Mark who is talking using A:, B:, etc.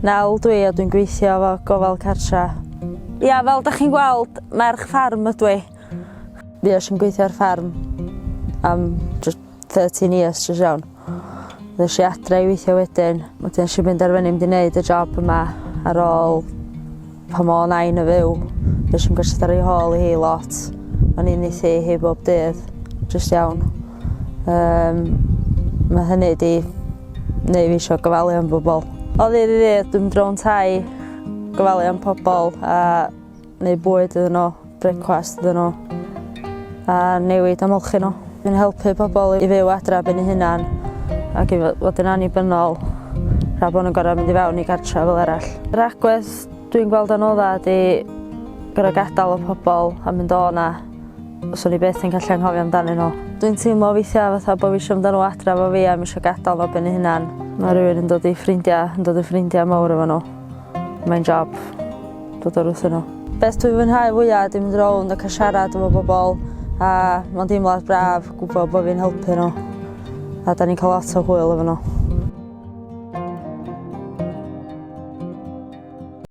A: Nel dwi a dwi'n gweithio efo gofal cartra. Ia, fel 'dach chi'n gweld, merch ffarm ydw i. Fues i'n gweithio ar ffarm am jyst 13 years jyst iawn. Ddes i adre i weithio wedyn, wedyn nes i benderfynu mynd i neud y job yma ar ôl pan o' nain yn fyw. Fues i'n gwasanaethu ar ei hôl hi lot. O'n i'n nythu hi bob dydd, jyst iawn. Yym ma' hynny 'di neu' fi isio gofalu am bobol. O ddydd i ddydd dwi'n mynd rownd tai gofalu am pobol a neu bwyd iddyn nhw, brecwast iddyn nhw a newid a molchi nhw. Dwi'n helpu pobl i fyw adra ben eu hunan ac i fod yn annibynnol rhag bod nhw'n gorfod mynd i fewn i gartra fel arall. Yr agwedd dwi'n gweld anodda ydi gorfod gadael y pobl a mynd o 'na. Swn i byth yn gallu anghofio amdanyn nhw. Dwi'n teimlo weithiau fatha bo' fi isio mynd â nhw adra efo fi a 'im isio gadael nhw ben eu hunan. Mae rhywun yn dod i ffrindiau, yn dod yn ffrindiau mawr efo nhw. Mae'n job dod o'r wrthyn nhw. Beth dwi'n fwynhau fwyaf ydy mynd rownd a cael siarad efo bobl a mae'n deimlad braf gwybod bod fi'n helpu nhw a da ni'n cael lot o hwyl efo nhw.